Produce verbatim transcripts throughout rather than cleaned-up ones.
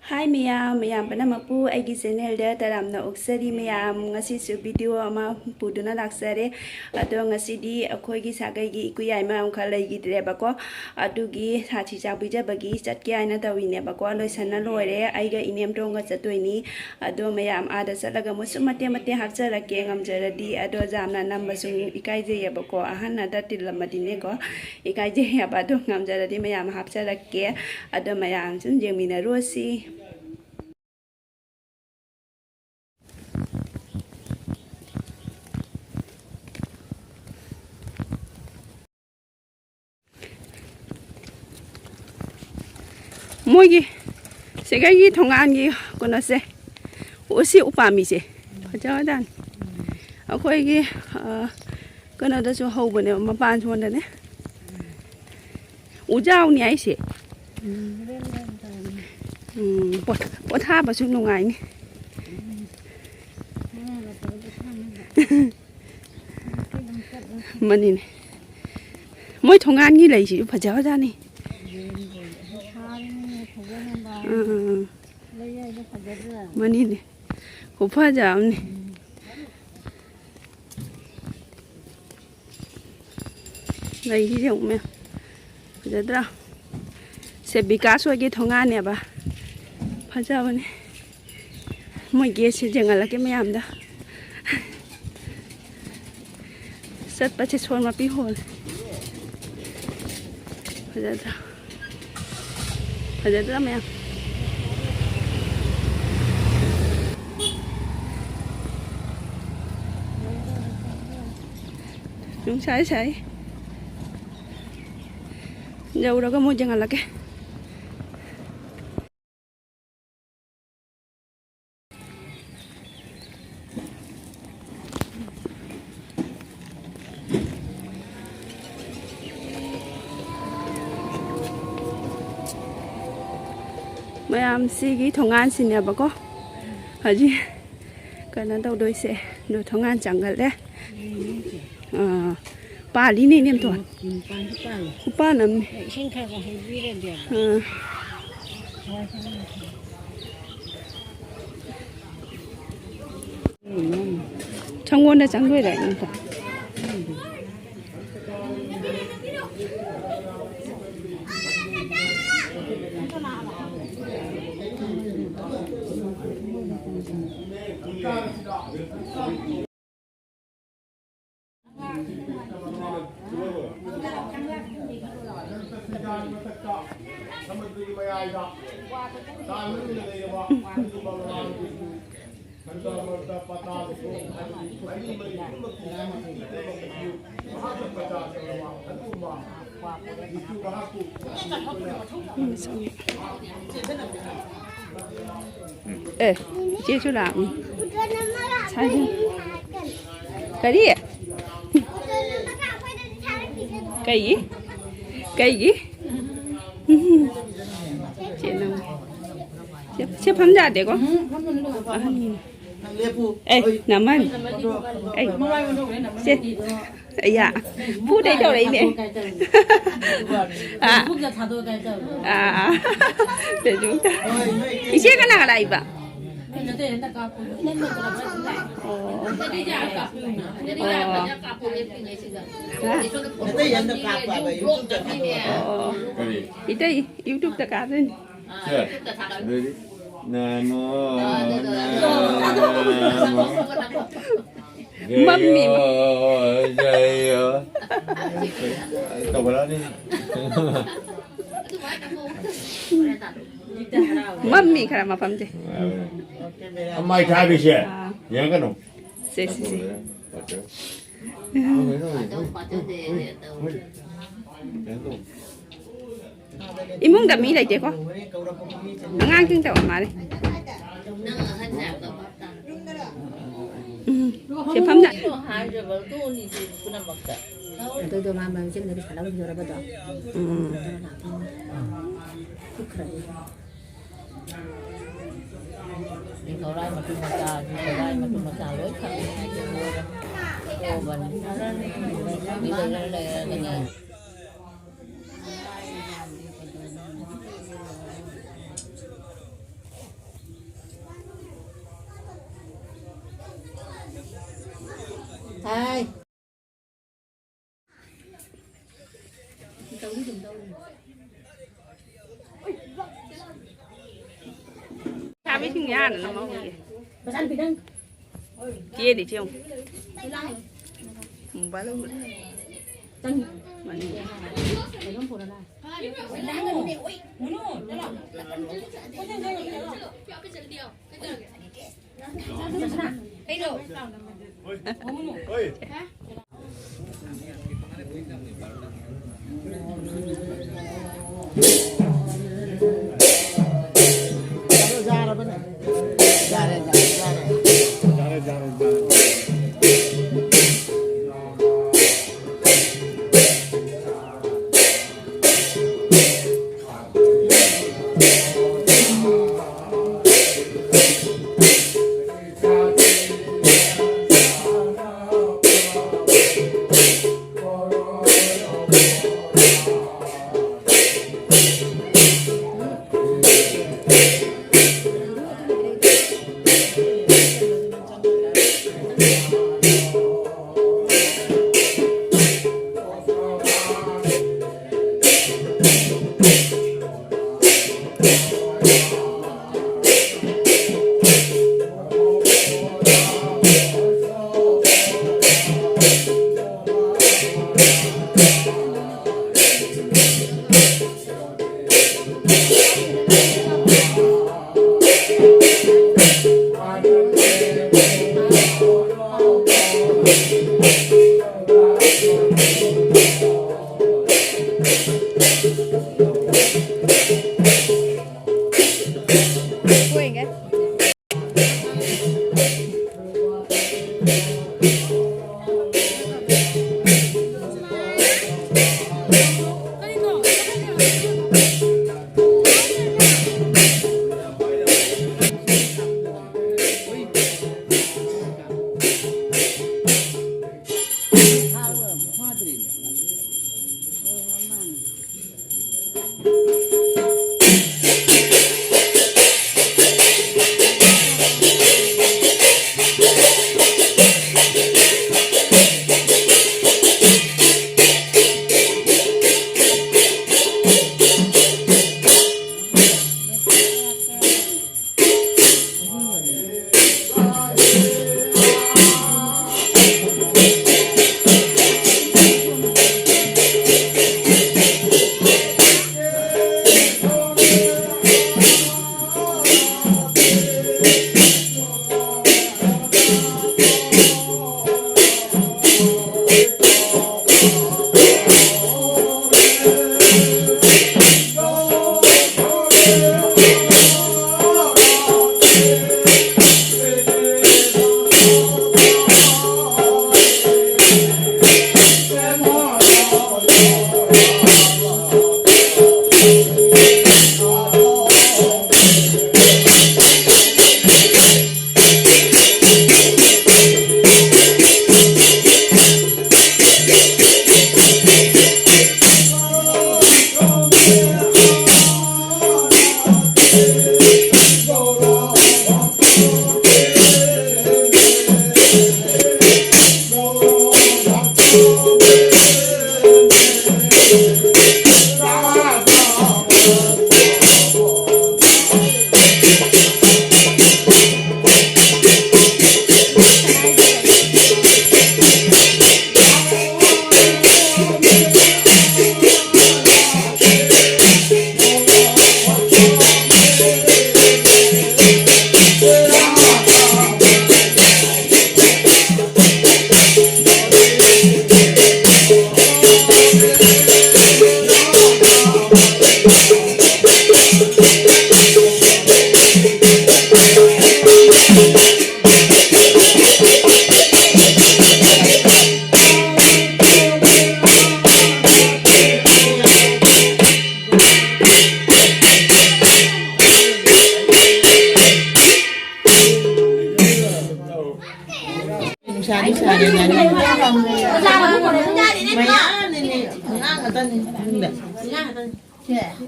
ꯍꯥꯏ ꯃꯌꯥꯝ, ꯃꯌꯥꯝ ꯄꯨꯝꯅꯃꯛꯄꯨ ꯑꯩꯒꯤ ꯆꯦꯅꯦꯜꯗ ꯇꯔꯥꯝꯅ ꯑꯣꯛꯆꯔꯤ꯫ ꯃꯌꯥꯝ, ꯉꯁꯤꯁꯨ ꯚꯤꯗꯤꯑꯣ ꯑꯃ ꯄꯨꯗꯨꯅ ꯂꯥꯛꯆꯔꯦ꯫ ꯑꯗꯣ ꯉꯁꯤꯗꯤ ꯑꯩꯈꯣꯏꯒꯤ ꯁꯥꯒꯩꯒꯤ ꯏꯀꯨꯏ ꯌꯥꯏꯃ ꯑꯃꯈꯛ ꯂꯩꯈꯤꯗ꯭ꯔꯦꯕꯀꯣ, ꯑꯗꯨꯒꯤ ꯁꯥꯊꯤ ꯆꯥꯛ ꯄꯤꯖꯕꯒꯤ ꯆꯠꯀꯦ ꯍꯥꯏꯅ ꯇꯧꯔꯤꯅꯦꯕꯀꯣ꯫ ꯂꯣꯏꯁꯟꯅ ꯂꯣꯏꯔꯦ, ꯑꯩꯒ ꯏꯅꯦꯝꯇꯣꯟꯒ ꯆꯠꯇꯣꯏꯅꯤ꯫ ꯑꯗꯣ ꯃꯌꯥꯝ, ꯑꯥꯗ ꯆꯠꯂꯒ ꯃꯆꯨꯝ ꯃꯇꯦꯛ ꯃꯇꯦꯛ ꯍꯥꯞꯆꯔꯛꯀꯦ, ꯉꯝꯖꯔꯗꯤ꯫ ꯑꯗꯣ ꯌꯥꯝꯅ ꯅꯝꯕꯁꯨ ꯏꯀꯥꯏꯖꯩꯌꯦꯕꯀꯣ, ꯑꯍꯟ ꯑꯗ ꯇꯤꯜꯂꯝꯃꯗꯤꯅꯦꯀꯣ ꯏꯀꯥꯏꯖꯩ ꯍꯥꯏꯕ꯫ ꯑꯗꯣ ꯉꯝꯖꯔꯗꯤ ꯃꯌꯥꯝ ꯍꯥꯞꯆꯔꯛꯀꯦ꯫ ꯑꯗꯣ ꯃꯌꯥꯝ ꯁꯨꯝ ꯌꯦꯡꯃꯤꯟꯅꯔꯨꯔꯁꯤ꯫ ꯃꯣꯏꯒꯤ ꯁꯤꯒꯩꯒꯤ ꯊꯣꯡꯒꯥꯟꯒꯤ ꯀꯩꯅꯣꯁꯦ, ꯎ-, ꯁꯤ ꯎꯄꯥꯝꯕꯤꯁꯦ ꯐꯖꯕꯖꯥꯠꯅꯤ꯫ ꯑꯩꯈꯣꯏꯒꯤ, ꯑ, ꯀꯩꯅꯣꯗꯁꯨ ꯍꯧꯕꯅꯦꯕ, ꯃꯄꯥꯟ ꯁꯣꯟꯗꯅꯦ꯫ ꯎꯖꯥꯎꯅꯤ ꯍꯥꯏꯁꯦ꯫ ꯎꯝ, ꯄꯣ-, ꯄꯣꯊꯥꯕꯁꯨ ꯅꯨꯡꯉꯥꯏꯅꯤ꯫ ꯃꯅꯤꯅꯦ꯫ ꯃꯣꯏ ꯊꯣꯡꯒꯥꯟꯒꯤ ꯂꯩꯁꯤꯁꯨ ꯐꯖꯕꯖꯥꯠꯅꯤ꯫ ꯎꯝ, ꯎꯝ, ꯎꯝ꯫ ꯃꯅꯤꯅꯦ꯫ ꯈꯨꯐꯖ ꯑꯃꯅꯤ꯫ ꯂꯩꯁꯤꯁꯦ ꯑꯃꯨꯛ ꯃꯌꯥꯝ ꯐꯖꯗ꯭ꯔꯥ? ꯁꯦ ꯕꯤꯀꯥꯁ ꯍꯣꯏꯒꯤ ꯊꯣꯡꯒꯥꯟꯅꯦꯕ꯫ ꯐꯖꯕꯅꯦ꯫ ꯃꯣꯏ ꯒꯦꯠꯁꯦ ꯌꯦꯡꯍꯜꯂꯛꯀꯦ ꯃꯌꯥꯝꯗ꯫ ꯆꯠꯄꯁꯦ ꯁꯣꯔ ꯃꯄꯤ ꯍꯣꯜꯂꯦ꯫ ꯐꯖꯗ꯭ꯔꯥ? ꯐꯖꯗ꯭ꯔꯥ ꯃꯌꯥꯝ? ꯅꯨꯡꯁꯥ ꯁꯥꯏ꯫ ꯌꯧꯔꯒ ꯑꯃꯨꯛ ꯌꯦꯡꯍꯜꯂꯛꯀꯦ꯫ ꯃꯌꯥꯝ, ꯁꯤꯒꯤ ꯊꯣꯡꯒꯥꯟꯁꯤꯅꯦꯕꯀꯣ ꯍꯧꯖꯤꯛ ꯀꯩꯅꯣ ꯇꯧꯗꯣꯏꯁꯦ꯫ ꯑꯗꯣ ꯊꯣꯡꯒꯥꯟ ꯆꯪꯒꯠꯂꯦ꯫ ꯑꯥ, ꯄꯥꯜꯂꯤꯅꯦ, ꯏꯅꯦꯝꯊꯣꯟ꯫ ꯎꯝ, ꯄꯥꯟꯗꯤ ꯄꯥꯜꯂꯤ꯫ ꯈꯨꯄꯥꯟ ꯑꯃꯅꯤ꯫ ꯏꯁꯤꯡ ꯈꯔ ꯈꯔ ꯍꯩꯕꯤꯔꯗꯤ꯫ ꯑꯥ꯫ ꯍꯋꯥꯏ ꯈꯔ ꯈꯔ꯫ ꯁꯪꯒꯣꯟꯗ ꯆꯪꯗꯣꯏꯔꯥ ꯑꯩꯉꯣꯟꯗ? ꯑꯦ, ꯏꯆꯦꯁꯨ ꯂꯥꯛꯑꯝꯃꯤ꯫ ꯁꯥꯏ-, ꯀꯔꯤ? ꯀꯩꯒꯤ? ꯀꯩꯒꯤ? ꯆꯦ ꯅꯪ꯫ ꯁꯦ, ꯁꯦ ꯐꯝ ꯌꯥꯗꯦꯀꯣ? ꯑꯍꯟꯅꯤꯅ꯫ ꯅꯪ ꯂꯦꯞꯄꯨ꯫ ꯑꯦ, ꯍꯣꯏ꯫ ꯅꯃꯟ꯫ ꯑꯩ꯫ ꯃꯃꯥꯏ ꯑꯣꯟꯊꯣꯛꯈ꯭ꯔꯦ, ꯅꯃꯟ ꯁꯦ꯫ ꯂꯦꯞꯄꯤꯗꯣ꯫ ꯑꯌꯥ꯫ ꯄꯨꯗꯩ ꯇꯧꯔꯛꯏꯅꯦ꯫ ꯊꯥꯗꯣꯛꯑ ꯀꯥꯏ ꯇꯧꯔꯤꯅꯣ? ꯑꯥ꯫ ꯊꯥꯗꯣꯛꯑ ꯀꯥꯏ ꯇꯧꯔꯤꯅꯣ? ꯑꯥ, ꯑꯥ꯫ ꯀꯩꯁꯨꯝꯇ꯫ ꯍꯣꯏ, ꯅꯣꯏ ꯏꯆꯦ ꯀꯅꯥꯒ ꯂꯥꯛꯏꯕ? ꯑꯩ ꯅꯠꯇꯦ, ꯍꯟꯗꯛ ꯀꯥꯞꯄꯨ꯫ ꯅꯪ ꯅꯠꯇ꯭ꯔꯕ ꯍꯥꯏꯁꯤꯅ? ꯑꯣ꯫ ꯅꯠꯇꯦ, ꯏꯆꯦ ꯀꯥꯞꯄꯨ꯫ ꯅꯠꯇꯦ, ꯑꯣ꯫ ꯀꯥꯞꯄꯨ ꯂꯦꯞꯄꯤꯅꯦ ꯁꯤꯗ꯫ ꯍꯥ? ꯑꯇꯩ ꯍꯟꯗꯛ ꯀꯥꯞꯄꯕ, YouTube ꯇ ꯊꯥꯗꯣꯛꯑꯒ꯫ ꯑꯣ꯫ ꯀꯔꯤ? ꯏꯇꯩ, YouTube ꯇ ꯀꯥꯞꯇꯣꯏꯅꯤ꯫ ꯁꯦ, ꯑꯗꯨꯗꯤ ꯅꯃꯣ ꯅꯃꯣ ꯃꯝꯃꯤ꯫ ꯖꯌꯣ ꯖꯌꯣ ꯇꯧꯈꯠꯂꯛꯑꯅꯤ꯫ ꯃꯝꯃꯤ ꯈꯔ ꯃꯐꯝꯁꯦ꯫ ꯃꯥꯏ ꯊꯥꯕꯤꯁꯦ ꯑꯥ꯫ ꯌꯦꯡꯉꯛꯀꯅꯨ꯫ ꯁꯦ, ꯁꯦ, ꯁꯦ꯫ ꯏꯃꯨꯡꯗ ꯃꯤ ꯂꯩꯇꯦꯀꯣ? ꯑꯉꯥꯡꯁꯤꯡ ꯇꯧꯕ ꯃꯥꯜꯂꯦ꯫ ꯎꯝ, ꯁꯦ ꯐꯝꯖ-, ꯑꯗꯨꯗꯣ ꯃꯥ ꯃꯆꯤꯟꯗꯒꯤ ꯁꯥꯟꯅꯕ ꯌꯧꯔꯕꯗꯣ꯫ ꯎꯝ꯫ ꯅꯤꯡꯊꯧꯔꯥꯏ ꯃꯇꯨ ꯃꯆꯥ, ꯅꯤꯡꯊꯧꯔꯥꯏ ꯃꯇꯨ ꯃꯆꯥ ꯂꯣꯏ ꯈꯪꯉꯦ꯫ ꯄꯣꯛꯑꯕꯅꯤ꯫ ꯃꯤꯗ ꯂꯣꯏ ꯂꯩꯔꯒꯅꯦ꯫ ꯁꯥꯕꯤꯁꯤꯡ ꯌꯥꯅ ꯅꯃꯧꯒꯤ꯫ ꯆꯦꯗꯤ ꯆꯦ ꯌꯦꯡꯉꯨ꯫ ꯃꯣꯕꯥꯏꯜ ꯂꯧꯕ꯫ ꯃꯅꯤ꯫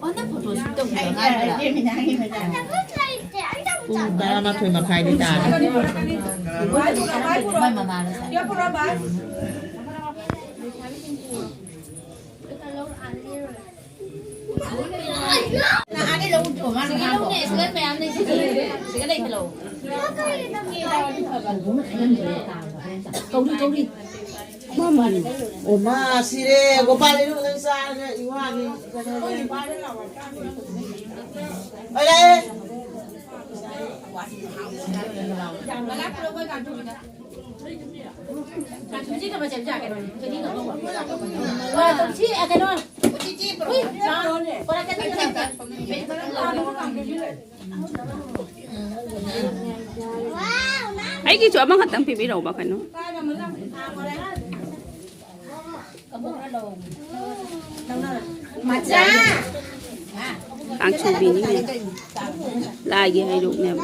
ꯍꯟꯗꯛ ꯐꯣꯇꯣ ꯁꯨꯠ ꯇꯧꯕꯤꯌꯣ ꯍꯥꯏꯕ꯭ꯔꯥ? ꯄꯨꯡ ꯇꯔꯥꯃꯥꯊꯣꯏ ꯃꯈꯥꯏꯗꯤ ꯇꯥꯔꯦ꯫ ꯃꯣꯏ ꯃꯃꯥꯅ ꯁꯥꯏ꯫ ꯁꯤꯒꯤ ꯂꯧꯅꯦ, ꯁꯤꯗ ꯃꯌꯥꯝ ꯂꯩ, ꯁꯤꯗ ꯂꯩ, ꯁꯤꯗ ꯂꯩ꯫ ꯀꯧꯔꯤ, ꯀꯧꯔꯤ꯫ ꯃꯃꯜ꯫ ꯑꯣ, ꯃꯥ ꯁꯤꯔꯦ꯫ ꯒꯣꯄꯥꯜ ꯏꯔꯨ ꯅꯪ ꯆꯥꯔꯒ ꯏꯋꯥꯒꯤ ꯀꯩꯅꯣꯗꯣ꯫ ꯍꯣꯏ, ꯂꯥꯛꯑꯦ꯫ ꯁꯤ, ꯀꯩꯅꯣ꯫ ꯎꯏ, ꯄꯨꯔꯛꯀꯅꯤ꯫ ꯑꯩꯒꯤꯁꯨ ꯑꯃꯈꯛꯇꯪ ꯄꯤꯕꯤꯔꯛꯎꯕ ꯀꯩꯅꯣ꯫ ꯃꯆꯥ! ꯀꯥꯡꯁꯨꯕꯤꯅꯤꯅꯦ꯫ ꯂꯥꯏꯒꯤ ꯍꯩꯔꯨꯛꯅꯦꯕ꯫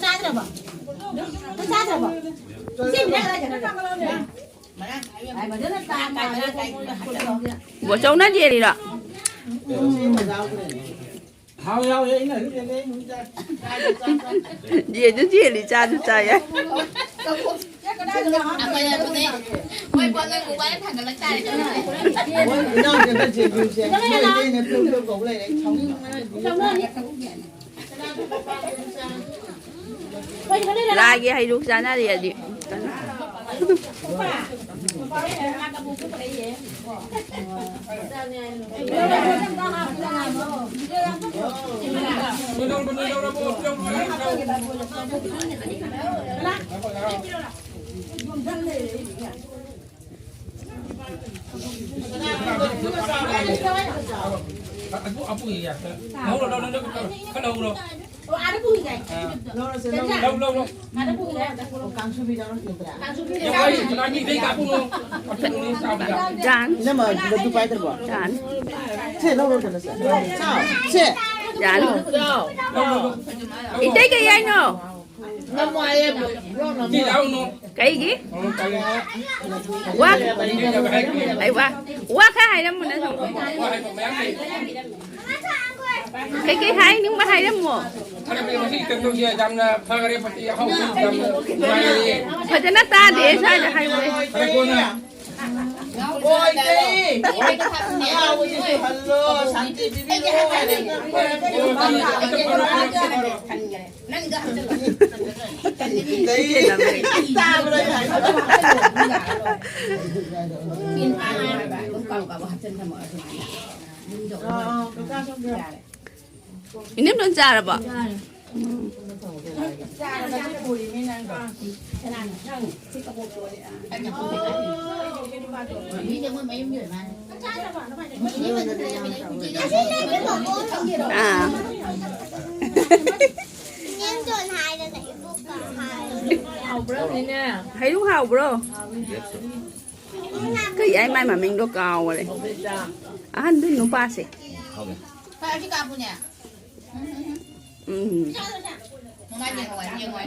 ꯆꯥꯗ꯭ꯔꯕꯣ? ꯅꯪ ꯆꯥꯗ꯭ꯔꯕꯣ? ꯕꯣꯆꯧꯅ ꯌꯦꯜꯂꯤꯔꯣ? ꯍꯥꯎ, ꯌꯥꯎꯋꯦ, ꯑꯩꯅ ꯑꯗꯨꯝ ꯌꯦꯜꯂꯦ, ꯑꯩ ꯅꯨꯃꯤꯠ ꯆꯥ-, ꯆꯥꯁꯨ ꯆꯥ-, ꯆꯥ-, ꯌꯦꯟꯁꯨ ꯌꯦꯜꯂꯤ, ꯆꯥꯁꯨ ꯆꯥ ꯌꯥꯏ꯫ ꯑꯩꯈꯣꯏ ꯑꯗꯨꯗꯩ ꯃꯣꯏ ꯄꯣꯠ ꯂꯣꯏ ꯃꯨꯛꯕꯥꯡꯗ ꯊꯥꯡꯒꯠꯂꯛ ꯇꯥꯔꯦ꯫ ꯃꯣꯏ ꯏꯅꯥꯎꯁꯦ ꯑꯝꯇ ꯆꯦꯟꯕꯤꯌꯨꯁꯦ꯫ ꯃꯣꯏ ꯏꯇꯩꯅ ꯐ꯭ꯂꯨꯞ ꯐ꯭ꯂꯨꯞ ꯀꯧ ꯂꯩꯔꯦ, ꯑꯩ ꯁꯥꯎꯅꯤꯡꯕꯅ꯫ ꯂꯥꯏꯒꯤ ꯍꯩꯔꯨꯛ ꯆꯥꯅꯔꯤ ꯑꯗꯤ꯫ ꯑꯄꯨ, ꯑꯄꯨꯒꯤ ꯌꯥ-, ꯂꯧꯔꯣ, ꯂꯧꯔꯣ, ꯂꯧꯔꯣ, ꯈꯔ ꯂꯧꯔꯣ꯫ ꯑꯣ, ꯑꯥꯗ ꯄꯨꯈꯤꯒꯦ꯫ ꯑꯥ꯫ ꯂꯧꯔꯁꯦ, ꯂꯧꯔꯣ꯫ ꯂꯧ, ꯂꯧ, ꯂꯧ꯫ ꯑꯥꯗ ꯄꯨꯈꯤꯒꯦ꯫ ꯑꯣ, ꯀꯥꯡꯁꯨꯕꯤ ꯌꯥꯎꯔꯛꯈꯤꯗ꯭ꯔꯥ? ꯀꯥꯡꯁꯨꯕꯤ ꯌꯥꯎꯔꯛꯈꯤꯗ꯭ꯔꯥ? ꯌꯥꯎꯔꯛꯑꯦ, ꯆꯅꯥꯒꯤ ꯏꯁꯩ ꯀꯥꯞꯄꯨꯅꯣ꯫ ꯀꯥꯞꯄꯨꯅꯣ, ꯆꯥꯕꯗ꯫ ꯖꯥꯟ꯫ ꯏꯅꯝꯃ, ꯂꯗꯨ ꯄꯥꯏꯗ꯭ꯔꯕꯣ? ꯖꯥꯟ꯫ ꯁꯦ, ꯂꯧꯔꯣ ꯀꯩꯅꯣ, ꯁꯦ꯫ ꯆꯥꯎ, ꯁꯦ꯫ ꯖꯥꯟ꯫ ꯂꯧ, ꯂꯧ, ꯂꯧ꯫ ꯏꯇꯩ ꯀꯩ ꯍꯥꯏꯅꯣ? ꯀꯩꯒꯤ? ꯋꯥ, ꯑꯩ ꯋꯥ, ꯋꯥ ꯈꯔ ꯍꯥꯏꯔꯝꯃꯨ ꯅꯪ꯫ ꯀꯩꯀꯩ ꯍꯥꯏꯅꯤꯡꯕ ꯍꯥꯏꯔꯝꯃꯣ꯫ ꯌꯥꯝꯅ ꯐꯈꯔꯦ, ꯌꯥꯝꯅ ꯅꯨꯡꯉꯥꯏꯔꯦ꯫ ꯐꯖꯅ ꯇꯥꯗꯦ ꯁ꯭ꯋꯥꯏꯗ ꯍꯥꯏꯕꯁꯦ꯫ ꯍꯜꯂꯣ, ꯁꯥꯟꯇꯤ ꯄꯤꯕꯤꯔꯣ꯫ ꯏꯅꯦꯝꯗꯣꯟ ꯆꯥꯔꯕꯣ? ꯎꯝ꯫ ꯑꯥ꯫ ꯏꯅꯦꯝꯗꯣꯟ ꯍꯥꯏꯔꯒ ꯏꯕꯣꯛꯀ ꯍꯥꯏ꯫ ꯍꯩꯔꯨꯛ ꯍꯥꯎꯕ꯭ꯔꯣ? ꯀꯩ ꯍꯥꯏ ꯃꯥꯏ ꯃꯃꯤꯡꯗꯣ ꯀꯥꯎꯒꯔꯦ꯫ ꯑꯍꯟꯗꯨ ꯅꯨꯄꯥꯁꯦ꯫ ꯎꯝ꯫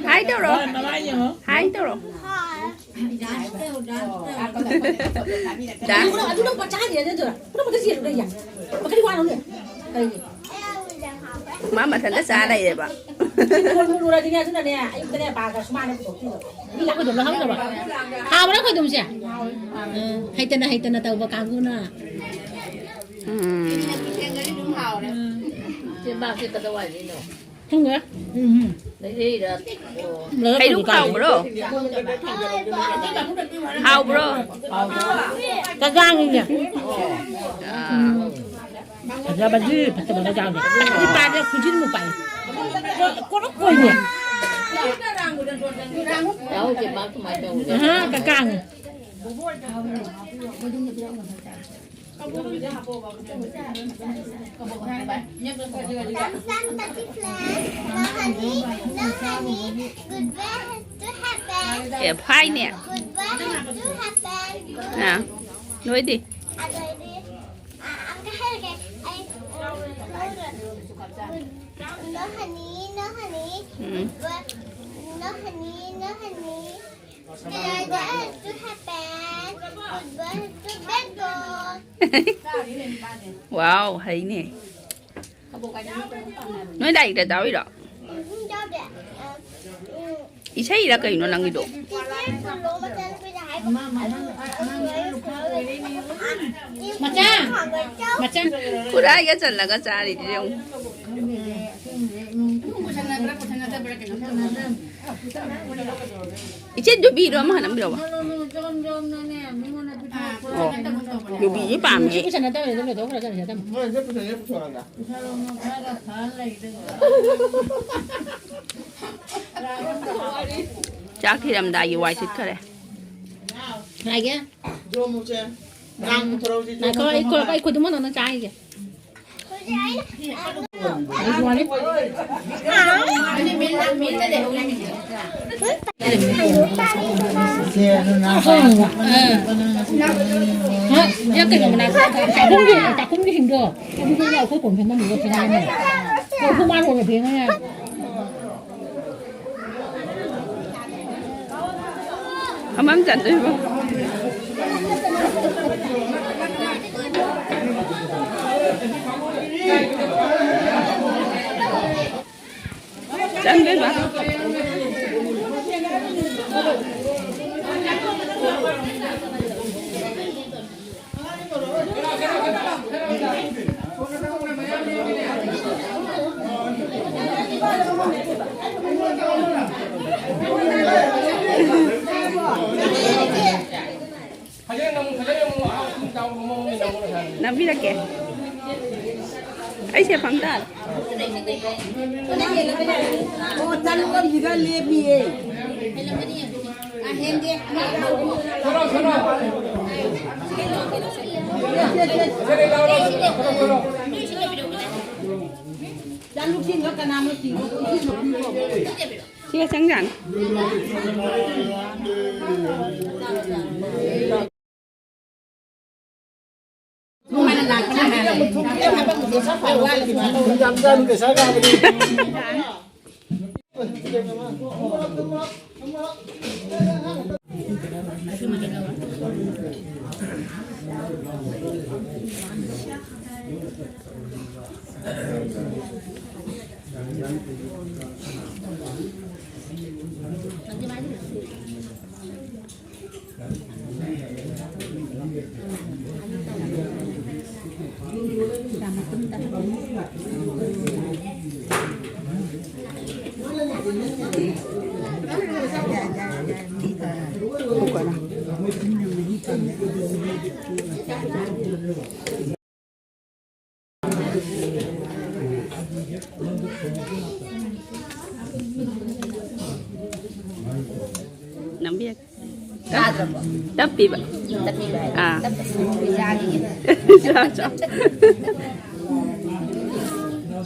ꯍꯥꯏ ꯇꯧꯔꯣ꯫ ꯍꯥꯏ ꯇꯧꯔꯣ꯫ ꯗꯥ꯫ ꯃꯥ ꯃꯊꯟꯇ ꯆꯥ ꯂꯩꯔꯦꯕ꯫ ꯍꯥꯎꯕ꯭ꯔꯥ ꯈꯣꯏꯗꯨꯝꯁꯦ? ꯎꯝ, ꯍꯩꯇꯅ ꯍꯩꯇꯅ ꯇꯧꯕ ꯀꯥꯡꯕꯨꯅ꯫ ꯎꯝ꯫ ꯆꯦ, ꯃꯥꯁꯦ ꯀꯗꯥꯏꯋꯥꯏꯗꯩꯅꯣ? ꯈꯪꯗꯦ꯫ ꯎꯝ, ꯎꯝ꯫ ꯂꯩꯔꯩꯔ? ꯍꯩꯔꯨꯛ ꯍꯥꯎꯕ꯭ꯔꯣ? ꯍꯥꯎꯕ꯭ꯔꯣ? ꯀꯒꯥꯡꯅꯤꯅꯦ꯫ ꯑꯥ꯫ ꯐꯖꯕꯗꯤ ꯐꯖꯕ ꯀꯒꯥꯡꯅꯤ꯫ ꯁꯤ ꯄꯥꯏꯕꯗ ꯈꯨꯖꯤꯟꯃꯨꯛ ꯄꯥꯏ꯫ ꯀꯣꯔꯣꯛ ꯀꯣꯏꯅꯦ꯫ ꯌꯥꯍꯧꯁꯦ ꯃꯥ ꯀꯃꯥꯏꯅ ꯇꯧꯔꯤꯅꯣ? ꯑꯍ, ꯀꯒꯥꯡꯅꯤ꯫ Some, some petty flowers, no honey, no honey, goodbye has to happen. ꯑꯦ, ꯐꯥꯏꯅꯦ꯫ Goodbye has to happen. ꯑꯥ, ꯂꯣꯏꯗꯤ꯫ ꯑꯗꯩꯗꯤ, ꯑ, ꯑꯃꯨꯛꯀ ꯍꯥꯏꯔꯒꯦ꯫ ꯑꯩ, ꯑ, no honey, no honey, um. Goodbye. No honey, no honey. Today the earth to happen. Goodbye to bedroom. Wow, ꯍꯩꯅꯦ꯫ ꯅꯣꯏ ꯂꯥꯏꯔꯤꯛꯇ ꯇꯥꯛꯏꯔꯣ? ꯎꯝ, ꯌꯥꯎꯗꯦ꯫ ꯎꯝ꯫ ꯏꯁꯩꯔ ꯀꯩꯅꯣ ꯅꯪꯒꯤꯗꯣ? ꯆꯤꯆꯦ ꯄꯨꯜꯂꯣ ꯃꯆꯥꯅꯨꯄꯤꯗ ꯍꯥꯏꯕ꯫ ꯃꯆꯥ! ꯃꯆꯥ! ꯈꯨꯔꯥꯏꯒ ꯆꯜꯂꯒ ꯆꯥꯔꯤꯗꯤ ꯌꯦꯡꯉꯨ꯫ ꯏꯆꯦ, ꯌꯨꯕꯤꯗꯣ ꯑꯃ ꯍꯥꯟꯅ ꯑꯝ ꯄꯤꯔꯛꯑꯣꯕ꯫ ꯑꯣ, ꯌꯨꯕꯤꯁꯤ ꯄꯥꯝꯃꯦ꯫ ꯃꯣꯏꯁꯦ ꯄꯨꯊꯣꯛꯑꯦ, ꯄꯨꯊꯣꯛꯑꯒ꯫ ꯆꯥꯛ ꯊꯤꯔꯝꯗꯥꯏꯒꯤ ꯋꯥꯏ ꯁꯤꯠꯈꯔꯦ꯫ ꯂꯥꯏꯒꯦ꯫ ꯉꯥꯏꯈꯣ, ꯑꯩ ꯈꯨ-, ꯑꯩ ꯈꯨꯗꯨꯝ ꯃꯅꯨꯡꯗ ꯆꯥꯈꯤꯒꯦ꯫ ꯍꯥ? ꯌꯥ, ꯀꯩꯅꯣ ꯃꯅꯥꯛꯇ ꯆꯥꯛꯈꯨꯝꯒꯤ, ꯆꯥꯛꯈꯨꯝꯒꯤꯁꯤꯡꯗꯣ ꯑꯗꯨꯗꯨꯅ ꯑꯩꯈꯣꯏ ꯀꯣꯟ ꯐꯦꯡꯐꯝꯗꯨꯗ ꯐꯦꯡꯉꯦ꯫ ꯀꯣꯔꯐꯨ ꯃꯥꯡꯈ꯭ꯔꯒ ꯐꯦꯡꯉꯦ꯫ ꯑꯃꯝ ꯆꯟꯗꯣꯏꯕ꯫ ꯆꯟꯗꯣꯏꯕ꯫ ꯅꯝꯕꯤꯔꯛꯀꯦ꯫ ꯑꯩ ꯁꯦ ꯐꯝ ꯇꯥꯔꯦ꯫ ꯑꯣ, ꯆꯥꯂꯨꯛꯂꯝꯁꯤꯒ ꯂꯦꯞꯄꯤꯌꯦ꯫ ꯆꯥꯂꯨꯛꯁꯤꯡꯒ ꯀꯅꯥꯅꯣ ꯆꯤꯡꯉꯤꯗꯣ? ꯁꯤꯒ ꯆꯪꯖꯥꯅꯤ꯫ ꯅꯝꯕꯤꯔꯒꯦ꯫ ꯀꯥꯗ꯭ꯔꯕꯣ? ꯇꯞꯄꯤꯕ꯫ ꯇꯞꯄꯤꯕ ꯍꯥꯏꯗꯤ ꯑꯥ꯫ ꯇꯞꯄꯁꯨ ꯆꯥꯈꯤꯒꯦ꯫ ꯆꯥ, ꯆꯥ꯫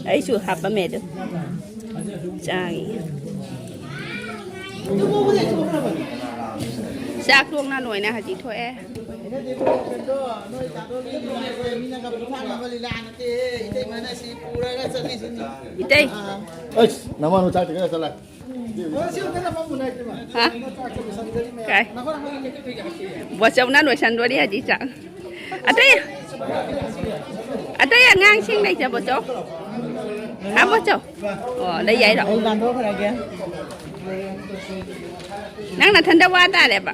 ꯑꯩꯁꯨ ꯍꯥꯞꯄꯝꯃꯦ ꯑꯗꯨ꯫ ꯆꯥꯈꯤꯒꯦ꯫ ꯆꯥꯛ ꯊꯣꯡꯅ ꯂꯣꯏꯅ ꯍꯧꯖꯤꯛ ꯊꯣꯛꯑꯦ꯫ ꯏꯇꯩ꯫ ꯑꯩꯁ, ꯅꯃꯥꯅ ꯆꯥꯛ ꯊꯤꯒꯠꯂ ꯆꯠꯂꯦ꯫ ꯍꯥ? ꯀꯥꯏ? ꯕꯣꯆꯧꯅ ꯂꯣꯏꯁꯟꯗꯣꯔꯤ ꯍꯧꯖꯤꯛ ꯆꯥꯛ꯫ ꯑꯇꯩ, ꯑꯇꯩ ꯑꯉꯥꯡꯁꯤꯡ ꯂꯩꯇ꯭ꯔꯕꯣ, ꯆꯧ? ꯍꯥ, ꯕꯣꯆꯧ? ꯑꯣ, ꯂꯩ ꯌꯥꯏꯔꯣ? ꯑꯩ ꯂꯥꯟꯊꯣꯛꯈ꯭ꯔꯒꯦ꯫ ꯅꯪ ꯅꯊꯟꯗ ꯋꯥ ꯇꯥꯔꯦꯕ꯫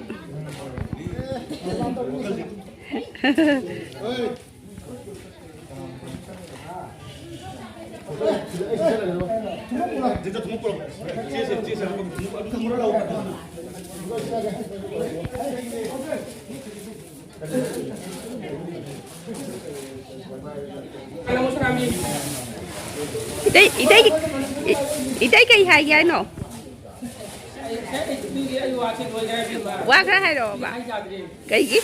ꯏꯇꯩ, ꯏꯇꯩ, ꯏ-, ꯏꯇꯩ ꯀꯩ ꯍꯥꯏꯒꯦ ꯍꯥꯏꯅꯣ? ꯋꯥ ꯈꯔ ꯍꯥꯏꯔꯛꯑꯣꯕ꯫ ꯀꯩꯒꯤ?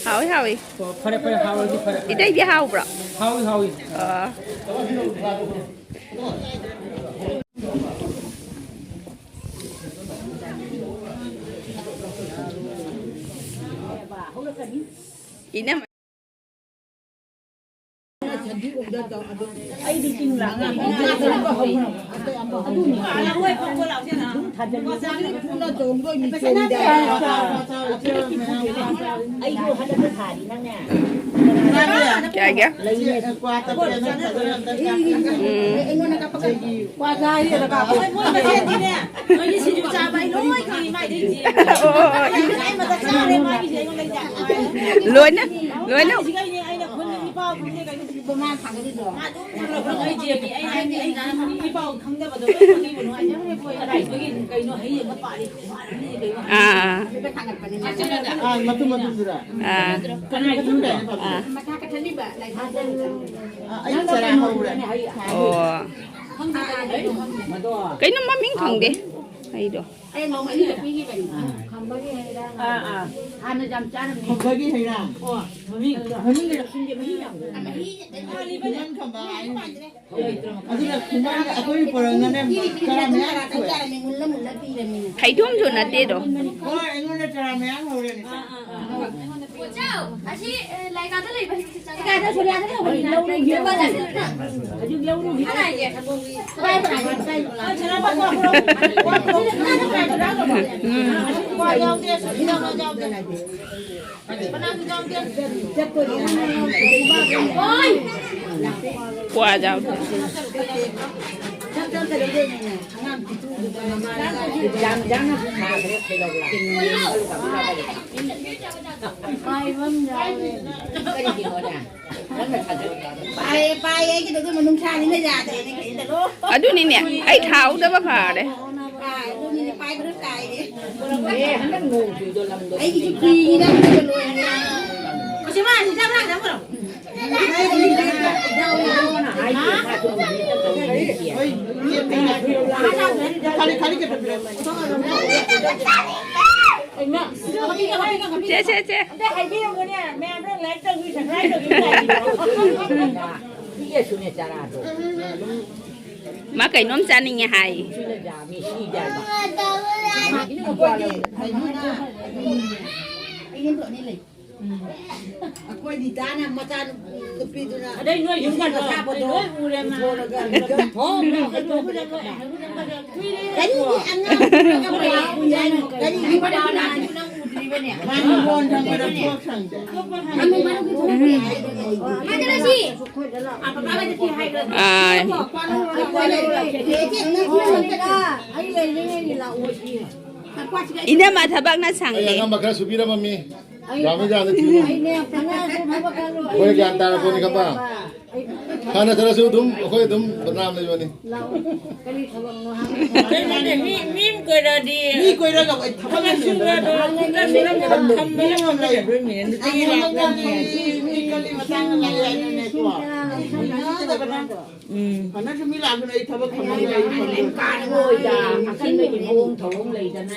ꯍꯥꯎꯏ, ꯍꯥꯎꯏ꯫ ꯑꯣ, ꯐꯔꯦ, ꯐꯔꯦ, ꯍꯥꯎꯔꯗꯤ ꯐꯔꯦ꯫ ꯏꯇꯩꯗꯤ ꯍꯥꯎꯕ꯭ꯔꯣ? ꯍꯥꯎꯏ, ꯍꯥꯎꯏ꯫ ꯑꯣ꯫ ꯏꯅꯝꯃ꯫ ꯑꯩꯗꯤ ꯆꯤꯡ ꯂꯥꯛꯄ ꯑꯩꯁꯨ ꯍꯟꯗꯛꯇ ꯊꯥꯔꯤ ꯅꯪꯅꯦ꯫ ꯀꯌꯥꯒꯤ? ꯂꯩꯅꯦ꯫ ꯎꯝ꯫ ꯀ꯭ꯋꯥ ꯆꯥꯔꯤꯗ ꯀꯥꯞꯄꯣ꯫ ꯃꯣꯏ ꯃꯁꯦꯟꯗꯤꯅꯦ, ꯅꯣꯏꯒꯤ ꯁꯤꯡꯖꯨ ꯆꯥꯕ ꯑꯩ ꯂꯣꯏ ꯈꯪꯉꯤ ꯃꯥꯏꯗꯩ ꯏꯆꯦ꯫ ꯑꯣ, ꯑꯣ, ꯑꯣ꯫ ꯑꯩ ꯃꯊꯛ ꯆꯥꯔꯦ ꯃꯥꯒꯤꯁꯦ ꯑꯩꯉꯣꯟꯗ ꯂꯩꯇꯦ꯫ ꯂꯣꯏꯅ, ꯂꯣꯏꯅ꯫ ꯁꯤꯒꯩꯅꯦ ꯑꯩꯅ ꯈꯨꯟ ꯅꯤꯄꯥ ꯈꯨꯟꯁꯦ ꯀꯩꯅꯣ ꯁꯤꯕꯨ ꯃꯥ ꯊꯥꯒꯠꯂꯤꯗꯣ꯫ ꯃꯥ ꯑꯗꯨꯝ ꯈꯪꯅꯕ ꯅꯣꯏ ꯏꯆꯦꯗꯤ ꯑꯩ ꯍꯥꯏꯗꯤ ꯑꯩ ꯈꯨꯟ ꯅꯤꯄꯥ ꯈꯪꯗꯕꯗꯣ ꯂꯣꯏ ꯈꯪꯉꯤꯕ ꯅꯨꯡꯉꯥꯏꯖꯈ꯭ꯔꯦ ꯃꯣꯏ꯫ ꯀꯗꯥꯏꯗꯒꯤ ꯀꯩꯅꯣ ꯍꯩ ꯑꯃ ꯄꯥꯜꯂꯤ ꯈꯨꯋꯥ ꯑꯃꯅꯤ ꯀꯩꯅꯣ꯫ ꯑꯥ꯫ ꯍꯥꯏꯐꯦꯠ ꯊꯥꯡꯒꯠꯄꯅꯦ ꯃꯥ꯫ ꯑꯥ, ꯃꯇꯨꯝ ꯃꯇꯨꯝꯗꯨꯔꯥ? ꯑꯥ꯫ ꯀꯅꯥ ꯃꯇꯨꯝ ꯀꯌꯥꯅꯣ ꯄꯥꯜꯂꯤꯗꯣ? ꯑꯥ꯫ ꯃꯊꯥ ꯀꯠꯊꯅꯤꯕ ꯂꯥꯏ ꯊꯥꯡꯒꯠꯂꯒ꯫ ꯑꯥ, ꯑꯩ ꯆꯔꯥ ꯍꯧꯔꯦ꯫ ꯑꯣ꯫ ꯀꯩꯅꯣ ꯃꯃꯤꯡ ꯈꯪꯗꯦ ꯑꯩꯗꯣ꯫ ꯑꯩ ꯅꯣꯡꯃ ꯑꯅꯤꯒ ꯄꯤꯈꯤꯕꯅꯤ꯫ ꯈꯝꯕꯒꯤ ꯍꯩꯔꯥ꯫ ꯑꯥ, ꯑꯥ꯫ ꯍꯥꯟꯅ ꯌꯥꯝ ꯆꯥꯔꯝꯃꯤ꯫ ꯈꯝꯕꯒꯤ ꯍꯩꯔꯥ꯫ ꯑꯣ, ꯃꯃꯤꯡ꯫ ꯃꯃꯤꯡ ꯂꯩꯔ ꯈꯪꯗꯦ, ꯃꯍꯤ ꯌꯥꯝ ꯂꯩ꯫ ꯈꯨꯃꯟ ꯈꯝꯕ ꯍꯥꯏꯅꯤ꯫ ꯑꯗꯨꯅ ꯈꯨꯃꯟ ꯑꯩꯈꯣꯏ ꯄꯣꯔꯛꯅꯅꯦ ꯆꯔꯥ ꯃꯌꯥꯝ ꯊꯣꯛꯑꯦ꯫ ꯆꯥꯔꯝꯃꯤ, ꯃꯨꯜꯂ ꯃꯨꯜꯂ ꯄꯤꯔꯝꯃꯤꯅꯦ꯫ ꯐꯩꯗꯣꯝꯁꯨ ꯅꯠꯇꯦꯗꯣ꯫ ꯍꯣꯏ, ꯑꯩꯉꯣꯟꯗ ꯆꯔꯥ ꯃꯌꯥꯝ ꯍꯧꯔꯦꯅꯦ꯫ ꯑꯥ, ꯑꯥ, ꯑꯥ꯫ ꯄꯣꯠꯆꯥꯎ, ꯑꯁꯤ, ꯑꯦ, ꯂꯥꯏꯀꯥꯗ ꯂꯩꯕ ꯍꯩꯁꯦ ꯆꯪꯉꯛꯑꯣ꯫ ꯂꯥꯏꯀꯥꯗ ꯁꯣꯅꯤꯌꯥꯗ ꯂꯩꯍꯧꯕꯅꯤ, ꯂꯧꯔꯨꯒꯦ꯫ ꯆꯠꯂꯣ, ꯆꯠꯂꯣ꯫ ꯍꯧꯖꯤꯛ ꯂꯧꯔꯨꯒꯦ꯫ ꯀꯅꯥꯒꯤ? ꯄꯥꯏ, ꯄꯥꯏ, ꯄꯥꯏ, ꯄꯥꯏ꯫ ꯑ, ꯁꯅꯥ ꯄꯥꯏꯕ ꯄꯨꯔꯛꯑꯣ꯫ ꯄꯨꯔꯛꯑꯣ, ꯄꯨꯔꯛꯑꯣ꯫ ꯎꯝ꯫ ꯀ꯭ꯋꯥ ꯌꯥꯎꯗꯦ, ꯁꯣꯅꯤꯌꯥ ꯌꯥꯎꯗꯦ꯫ ꯀꯅꯥꯁꯨ ꯌꯥꯎꯗꯦ꯫ ꯆꯠꯇꯣꯔꯤ꯫ ꯑꯣꯏ! ꯀ꯭ꯋꯥ ꯌꯥꯎꯗꯦ꯫ ꯆꯠ, ꯆꯠ, ꯀꯩꯗꯧꯗꯣꯏꯅꯣꯅꯦ? ꯑꯉꯥꯡ ꯄꯤꯇꯨꯗꯨꯗ ꯃꯃꯥꯅ ꯌꯥꯝ ꯌꯥꯝꯅ ꯊꯥꯈ꯭ꯔꯦ, ꯀꯩꯗꯧꯕ? ꯄꯥꯏꯕꯝ ꯌꯥꯎꯔꯦ꯫ ꯀꯔꯤꯒꯤꯅꯣꯅꯦ? ꯅꯪꯅ ꯊꯥꯖꯕ ꯌꯥꯕ꯫ ꯄꯥꯏꯌꯦ, ꯄꯥꯏꯌꯦ, ꯑꯩꯒꯤꯗꯨꯁꯨ ꯃꯅꯨꯡꯁꯥꯅꯤꯅ ꯌꯥꯗ꯭ꯔꯦꯅꯦ, ꯀꯩꯗꯧꯔꯣ? ꯑꯗꯨꯅꯤꯅꯦ, ꯑꯩ ꯊꯥꯍꯧꯗꯕ ꯐꯔꯦ꯫ ꯑꯥ, ꯑꯗꯨꯅꯤꯅꯦ, ꯄꯥꯏꯕꯗꯣ ꯇꯥꯏꯅꯦ꯫ ꯑꯦ, ꯍꯟꯗꯛ ꯅꯣꯡ ꯆꯨꯏꯗꯣ ꯂꯝꯗꯣ꯫ ꯑꯩꯒꯤꯁꯨ ꯐꯤꯅꯤꯗ, ꯑꯗꯨꯒ ꯂꯣꯏꯔꯦ꯫ ꯀꯣꯆꯤꯃꯥ, ꯍꯤꯗꯥꯛ ꯂꯥꯡꯗ ꯑꯃꯨꯛ꯫ ꯍꯥꯏꯗꯤ, ꯃꯥ ꯁꯨꯝ ꯍꯤꯗꯥꯛ ꯇꯧꯕ ꯅꯠꯇꯦ꯫ ꯈꯥꯂꯤ, ꯈꯥꯂꯤ ꯀꯦ ꯄꯦꯄꯔ꯫ ꯆꯦ, ꯆꯦ, ꯆꯦ꯫ ꯑꯝꯇ ꯍꯥꯏꯕꯤꯔꯝꯃꯨꯅꯦ, ꯃꯌꯥꯝꯗꯣ like ꯇꯧꯕꯤ, subscribe ꯇꯧꯕꯤ ꯀꯥꯏꯅ꯫ ꯄꯤꯛꯑꯁꯨꯅꯦ ꯆꯔꯥꯗꯣ꯫ ꯃꯥ ꯀꯩꯅꯣꯝ ꯆꯥꯅꯤꯡꯉꯦ ꯍꯥꯏ꯫ ꯁꯤꯅ ꯌꯥꯝꯃꯤ, ꯁꯤꯗꯤ ꯌꯥꯝꯃꯤ꯫ ꯑꯩꯒꯤ ꯅꯨꯄꯥ ꯂꯧꯔꯦ꯫ ꯑꯩꯈꯣꯏ ꯅꯤꯇꯥꯅ ꯃꯆꯥ ꯅꯨꯄꯤꯗꯨꯅ ꯑꯗꯩ ꯅꯣꯏ ꯌꯨꯝ ꯌꯨꯝꯗ ꯀꯩꯅꯣ ꯁꯥꯕꯗꯣ ꯂꯣꯏ ꯎꯔꯦ ꯃꯥ꯫ ꯄꯨꯊꯣꯛꯑꯒ ꯊꯣꯡ ꯊꯣꯡ ꯀꯔꯤꯒꯤ ꯑꯉꯥꯡ ꯄꯨꯔꯒ ꯃꯌꯥꯝ ꯌꯥꯏꯅꯣ? ꯀꯔꯤꯒꯤ ꯃꯥꯅ ꯃꯣꯟ ꯊꯝꯕꯗ ꯊꯣꯛ ꯁꯪꯗꯦ꯫ ꯑꯥ꯫ ꯑꯩ ꯂꯩꯔꯤꯉꯩꯗꯤ ꯂꯥꯛꯑꯣ꯫ ꯏꯅꯝꯃ ꯊꯕꯛꯅ ꯑꯩ ꯁꯪꯗꯦ꯫ ꯑꯉꯝꯕ ꯈꯔ ꯁꯨꯕꯤꯔꯝꯃꯤ꯫ ꯌꯥꯝꯃꯤ ꯌꯥꯝꯅ ꯊꯤꯅ꯫ ꯑꯩꯅꯦ ꯐꯅꯁꯨ ꯊꯕꯛ ꯀꯜꯂꯨ꯫ ꯑꯩꯈꯣꯏ ꯒ꯭ꯌꯥꯟ ꯇꯥꯔꯛꯄꯅꯤ ꯈꯪꯕ? ꯍꯥꯟꯅ ꯆꯠꯂꯁꯨ ꯑꯗꯨꯝ ꯑꯩꯈꯣꯏ ꯑꯗꯨꯝ ꯕꯗꯅꯥꯝ ꯂꯩꯕꯅꯤ꯫ ꯂꯥꯛꯑꯣ꯫ ꯀꯔꯤ ꯊꯕꯛꯅꯣ ꯍꯥꯏꯕ? ꯀꯩꯅꯣꯅꯦ, ꯃꯤ, ꯃꯤ ꯑꯃ ꯀꯣꯏꯔꯛꯑꯗꯤ ꯃꯤ ꯀꯣꯏꯔꯒ ꯑꯩ ꯊꯕꯛ ꯊꯕꯛ ꯁꯨꯔꯒ ꯂꯩꯇꯦ꯫ ꯑꯗꯣ ꯈꯨꯠꯇ ꯁꯨꯔꯒ ꯊꯝꯕ ꯌꯥꯝ ꯂꯩꯕ꯭ꯔꯥ ꯃꯤ? ꯅꯨꯡꯇꯤꯒꯤ ꯂꯥꯛꯄ ꯃꯤ꯫ ꯃꯤ ꯀꯜꯂꯤ ꯃꯇꯥꯡ ꯂꯩ ꯍꯥꯏꯅꯅꯦꯀꯣ꯫ ꯎꯝ꯫ ꯐꯅꯁꯨ ꯃꯤ ꯂꯥꯛꯄꯅ ꯑꯩ ꯊꯕꯛ ꯐꯪꯉꯝ ꯂꯩ ꯐꯪꯉꯝ꯫ ꯀꯥꯟꯅꯕ ꯑꯣꯏꯗ, ꯑꯀꯟꯕꯒꯤ ꯃꯑꯣꯡ ꯊꯧꯑꯣꯡ ꯂꯩꯗꯅ꯫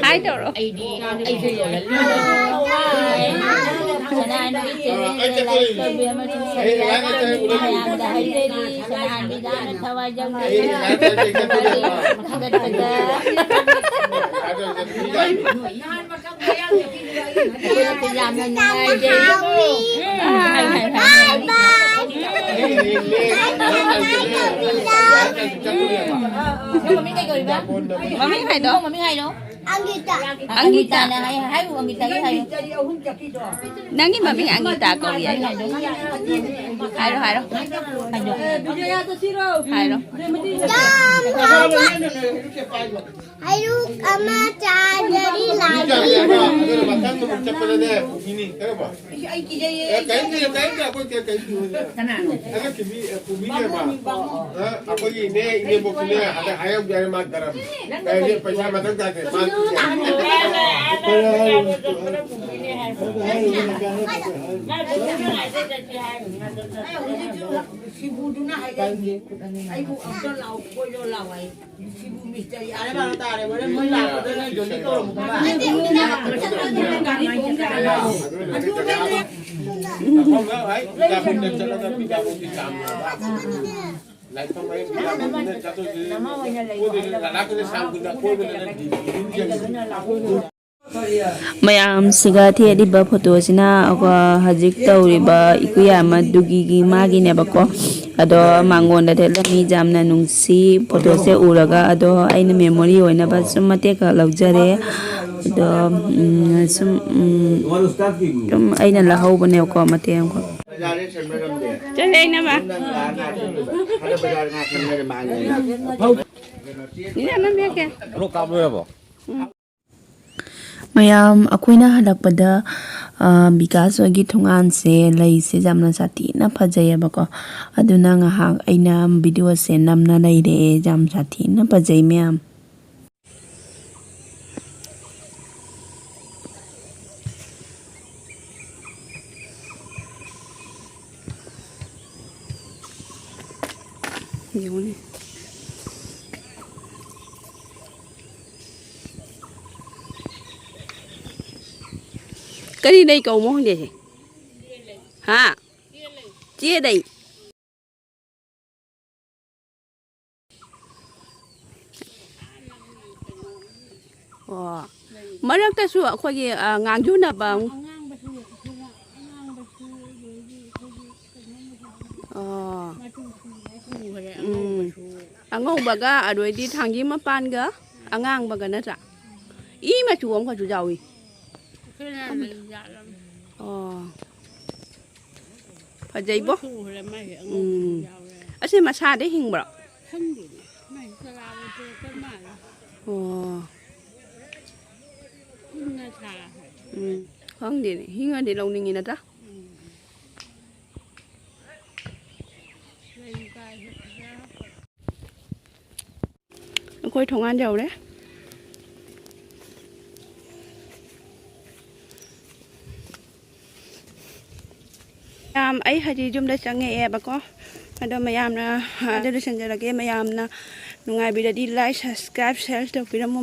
ꯍꯥꯏ ꯇꯧꯔꯣ꯫ ꯑꯩꯗꯤ ꯑꯩꯁꯨ ꯌꯣꯜꯍꯜꯂꯤ꯫ ꯁꯅꯥꯍꯟꯕꯤ ꯆꯦꯅꯦꯜꯒꯤ ꯂꯥꯏꯛ ꯇꯧꯕꯤ ꯑꯃꯁꯨꯡ ꯁꯕꯁꯀ꯭ꯔꯥꯏꯕ ꯇꯧꯕꯤ ꯃꯌꯥꯝꯗ ꯍꯥꯏꯖꯔꯤ꯫ ꯁꯅꯥꯍꯟꯕꯤꯗ ꯊꯋꯥꯏ ꯌꯥꯎꯖꯩ꯫ ꯊꯥꯒꯠꯄꯗ꯫ ꯌꯥꯝꯅ ꯅꯨꯡꯉꯥꯏꯖꯩ꯫ ꯍꯥꯏ, ꯍꯥꯏ, ꯍꯥꯏ꯫ ꯅꯪ ꯃꯃꯤꯡ ꯀꯩ ꯀꯧꯔꯤꯕ? ꯃꯃꯤꯡ ꯍꯥꯏꯗꯣ? ꯅꯪ ꯃꯃꯤꯡ ꯍꯥꯏꯔꯣ꯫ ꯑꯪꯒꯤꯇꯥ꯫ ꯑꯪꯒꯤꯇꯥꯅ ꯍꯥꯏ, ꯍꯥꯏꯌꯨ, ꯑꯪꯒꯤꯇꯥꯒꯤ ꯍꯥꯏꯌꯨ꯫ ꯅꯪꯒꯤ ꯃꯃꯤꯡ ꯑꯪꯒꯤꯇꯥ ꯀꯧꯏ ꯍꯥꯏꯌꯨ꯫ ꯍꯥꯏꯔꯣ, ꯍꯥꯏꯔꯣ꯫ ꯍꯥꯏꯔꯣ꯫ ꯌꯥꯝ ꯍꯥꯎꯕ꯫ ꯍꯩꯔꯨꯛ ꯑꯃ ꯆꯥꯖꯔꯤ ꯂꯥꯏ꯫ ꯃꯊꯪ ꯅꯨꯃꯤꯠ ꯆꯠꯄꯗꯅꯦ, ꯄꯨꯕꯤꯅꯤ, ꯈꯪꯉꯕꯣ? ꯑꯩ ꯀꯤꯖꯩꯌꯦ꯫ ꯑꯦ, ꯀꯩꯝ ꯀꯤꯖꯩ, ꯀꯩꯝ ꯀꯤꯖꯩ, ꯑꯩꯈꯣꯏ ꯀꯩꯝ ꯀꯤꯖꯩ꯫ ꯀꯅꯥꯅꯣ? ꯍꯟꯗꯛꯀꯤ ꯃꯤ, ꯑꯦ, ꯄꯨꯕꯤꯅꯦꯕ꯫ ꯕꯥꯃꯣꯟ, ꯕꯥꯃꯣꯟ꯫ ꯑ, ꯑꯩꯈꯣꯏꯒꯤ ꯏꯅꯦ, ꯏꯅꯦꯕꯣꯛꯇꯨꯅꯦ, ꯍꯟꯗꯛ ꯍꯥꯏꯍꯧꯒꯦ ꯍꯥꯏꯔꯦ, ꯃꯥ ꯗꯔꯝ꯫ ꯅꯪ ꯑꯦ, ꯏꯅꯦ, ꯄꯩꯁꯥ ꯃꯊꯪ ꯇꯥꯗꯦ, ꯃꯥ ꯀꯤꯖꯩ꯫ ꯁꯤꯕꯨꯗꯨꯅ ꯍꯥꯏꯔꯛꯏꯅꯦ꯫ ꯑꯩꯕꯨ ꯑꯝꯇ ꯂꯥꯛꯑꯣ, ꯀꯣꯏꯔꯣ ꯂꯥꯛꯑꯣ ꯍꯥꯏ꯫ ꯁꯤꯕꯨ ꯃꯤꯁꯇꯔ ꯌꯥꯔꯦ ꯃꯥꯅ ꯇꯥꯔꯦ꯫ ꯍꯣꯔꯦꯟ ꯃꯣꯏ ꯂꯥꯛꯄꯗ ꯅꯪ ꯖꯣꯂꯤ ꯀꯧꯔꯝꯃꯨꯀꯣ꯫ ꯃꯌꯥꯝꯁꯤꯒ ꯊꯦꯠꯂꯤꯕ ꯐꯣꯇꯣꯁꯤꯅ ꯑꯩꯈꯣꯏ ꯍꯧꯖꯤꯛ ꯇꯧꯔꯤꯕ ꯏꯀꯨꯏ ꯑꯃꯗꯨꯒꯤ ꯃꯥꯒꯤꯅꯦꯕꯀꯣ꯫ ꯑꯗꯣ ꯃꯉꯣꯟꯗ ꯊꯦꯠꯂꯝꯃꯤ, ꯌꯥꯝꯅ ꯅꯨꯡꯁꯤ ꯐꯣꯇꯣꯁꯦ ꯎꯔꯒ꯫ ꯑꯗꯣ ꯑꯩꯅ ꯃꯦꯃꯣꯔꯤ ꯑꯣꯏꯅꯕ ꯁꯨꯝ ꯃꯇꯦꯛ ꯈꯛ ꯂꯧꯖꯔꯦ꯫ ꯑꯗꯣ ꯎꯝ, ꯁꯨꯝ ꯎꯝ, ꯁꯨꯝ ꯑꯩꯅ ꯂꯧꯍꯧꯕꯅꯦꯕꯀꯣ, ꯃꯇꯦꯛ ꯑꯃꯈꯛ꯫ ꯆꯠꯂꯦ, ꯏꯅꯝꯃ꯫ ꯏꯅꯝꯃ, ꯍꯦꯛꯀꯦ꯫ ꯂꯣꯛ ꯀꯥꯞ ꯂꯣꯏꯔꯕꯣ? ꯃꯌꯥꯝ, ꯑꯩꯈꯣꯏꯅ ꯍꯜꯂꯛꯄꯗ, ꯑ, ꯕꯤꯀꯥꯁ ꯍꯣꯏꯒꯤ ꯊꯣꯡꯒꯥꯟꯁꯦ, ꯂꯩꯁꯦ ꯌꯥꯝꯅ ꯁꯥꯊꯤꯅ ꯐꯖꯩꯌꯦꯕꯀꯣ꯫ ꯑꯗꯨꯅ ꯉꯥꯏꯍꯥꯛ ꯑꯩꯅ ꯚꯤꯗꯤꯑꯣꯁꯦ ꯅꯝꯅ ꯂꯩꯔꯦ꯫ ꯌꯥꯝ ꯁꯥꯊꯤꯅ ꯐꯖꯩ ꯃꯌꯥꯝ꯫ ꯌꯦꯡꯉꯨꯅꯦ꯫ ꯀꯔꯤ ꯂꯩ ꯀꯧꯕꯅꯣ ꯈꯪꯗꯦ ꯁꯦ꯫ ꯍꯥ? ꯆꯦ ꯂꯩ꯫ ꯑꯣ꯫ ꯃꯔꯛꯇꯁꯨ ꯑꯩꯈꯣꯏꯒꯤ, ꯑ, ꯉꯥꯡꯖꯨꯅꯕ ꯑꯃꯨꯛ꯫ ꯑꯣ꯫ ꯎꯝ꯫ ꯑꯉꯧꯕꯒ ꯑꯗꯩꯗꯤ ꯊꯥꯡꯖꯤꯡ ꯃꯄꯥꯟꯒ ꯑꯉꯥꯡꯕꯒ ꯅꯠꯇ꯭ꯔꯥ? ꯏ ꯃꯆꯨ ꯑꯃꯈꯛꯁꯨ ꯌꯥꯎꯏ꯫ ꯑꯣ꯫ ꯐꯖꯩꯕꯣ꯫ ꯂꯣꯏ ꯁꯨꯈ꯭ꯔꯦ ꯃꯥꯏꯁꯦ, ꯑꯉꯧꯕꯁꯨ ꯎꯝ꯫ ꯌꯥꯎꯔꯦ꯫ ꯑꯁꯤ ꯃꯁꯥꯗ ꯍꯤꯡꯕ꯭ꯔꯣ? ꯈꯪꯗꯦꯅꯦ꯫ ꯃꯥꯏꯁꯦ ꯆꯔꯥ ꯑꯣꯏꯊꯣꯔꯛꯄ ꯃꯥꯜꯂꯦ꯫ ꯑꯣ꯫ ꯀꯨꯏꯅ ꯊꯥꯈ꯭ꯔꯦ꯫ ꯎꯝ꯫ ꯈꯪꯗꯦꯅꯦ꯫ ꯍꯤꯡꯉꯗꯤ ꯂꯧꯅꯤꯡꯉꯤ ꯅꯠꯇ꯭ꯔꯥ? ꯎꯝ꯫ ꯂꯩ ꯀꯥꯏꯁꯦ ꯐꯖꯔꯦ꯫ ꯑꯩꯈꯣꯏ ꯊꯣꯡꯒꯥꯟ ꯌꯧꯔꯦ꯫ ꯃꯌꯥꯝ, ꯑꯩ ꯍꯧꯖꯤꯛ ꯌꯨꯝꯗ ꯆꯪꯉꯛꯑꯦꯕꯀꯣ꯫ ꯑꯗꯣ ꯃꯌꯥꯝꯅ ꯑꯗꯨ ꯂꯣꯏꯁꯤꯟꯖꯔꯒꯦ꯫ ꯃꯌꯥꯝꯅ ꯅꯨꯡꯉꯥꯏꯕꯤꯔꯗꯤ like, subscribe, share ꯇꯧꯕꯤꯔꯝꯃꯣ꯫